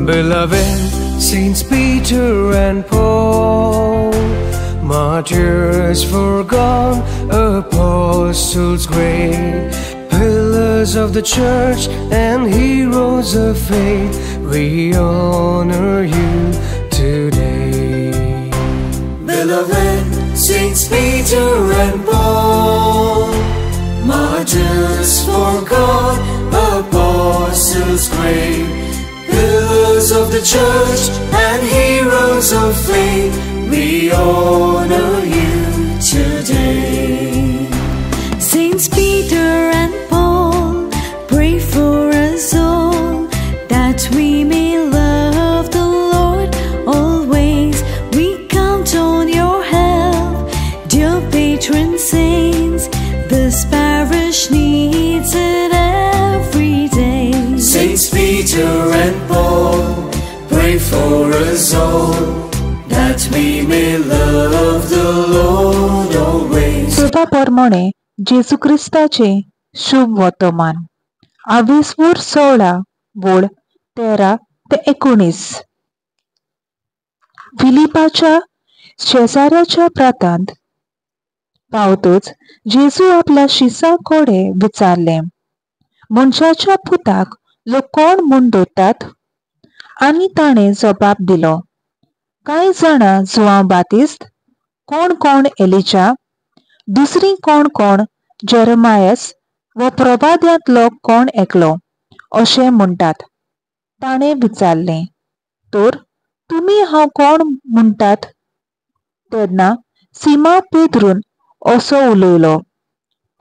Beloved Saints Peter and Paul, martyrs for God, apostles great, pillars of the church and heroes of faith, we honor you today. Beloved Saints Peter and Paul, martyrs for God, apostles great, pillars of the church and heroes of faith, we honor you today. Saints Peter and Paul, pray for us all, that we may love the Lord always. We count on your help, dear patron saints. This parish needs it every day. Saints Peter and Paul, pray for us all, that we may love the Lord always. सोदा प्रमाणे जेजू क्रिस्ताचें शुभ वर्तमान. आवेसवूर 16 वोळ 13 ते 19. फिलिपाच्या शेजाऱ्याच्या प्रांतांत पावतच जेजू आपल्या शिसां कडेन विचारलें, मनशाच्या पुताक लोक कोण म्हूण दवरतात? आनी ताणें जबाब दिलो, कांय जाणां जुआंव बातिस्त, कोण कोण एलिजा, दुसरी कोण कोण जेरमायस व प्रवाद्यांतलो कोण एकलो अशें म्हणटात. ताणें विचारलें, तर तुमी हांव कोण म्हणटात? तेन्ना सिमा पेद्रून असो उलयलो,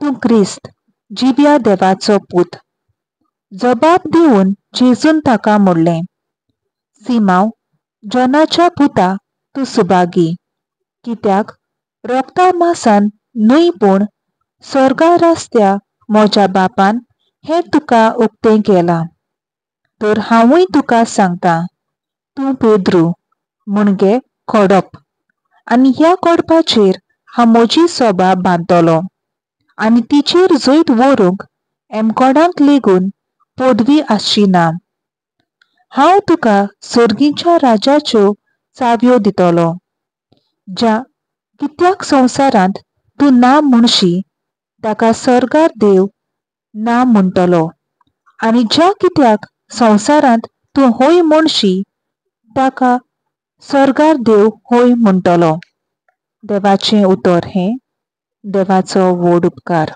तूं क्रिस्त, जिव्या देवाचो पूत. जबाब दिवन जेजून ताका म्हणलें, सिमांव, जॉनाच्या पुता, तूं सुभागी, कित्याक रोगता मासान न्हय पूण स्वर्गा रस्त्या म्हज्या बापान हें तुका उक्तें केलां. तर हांवूय तुका सांगता, तूं पेद्रू म्हणजे खडप, आनी ह्या खडपाचेर हांव म्हजी सोबा बांदतलो, आनी तिचेर जैत व्हरूंक एमकोडांक लेगून पदवी आसची ना. हांव तुका सर्गीच्या राजाच्यो चावयो दितलो. ज्या कित्याक संवसारांत तूं ना म्हणशी ताका सर्गार देव ना म्हणटलो, आनी ज्या कित्याक संवसारांत तूं हय म्हणशी ताका सर्गार देव हय म्हणटलो. देवाचें उतर हें. देवाचो व्हड उपकार.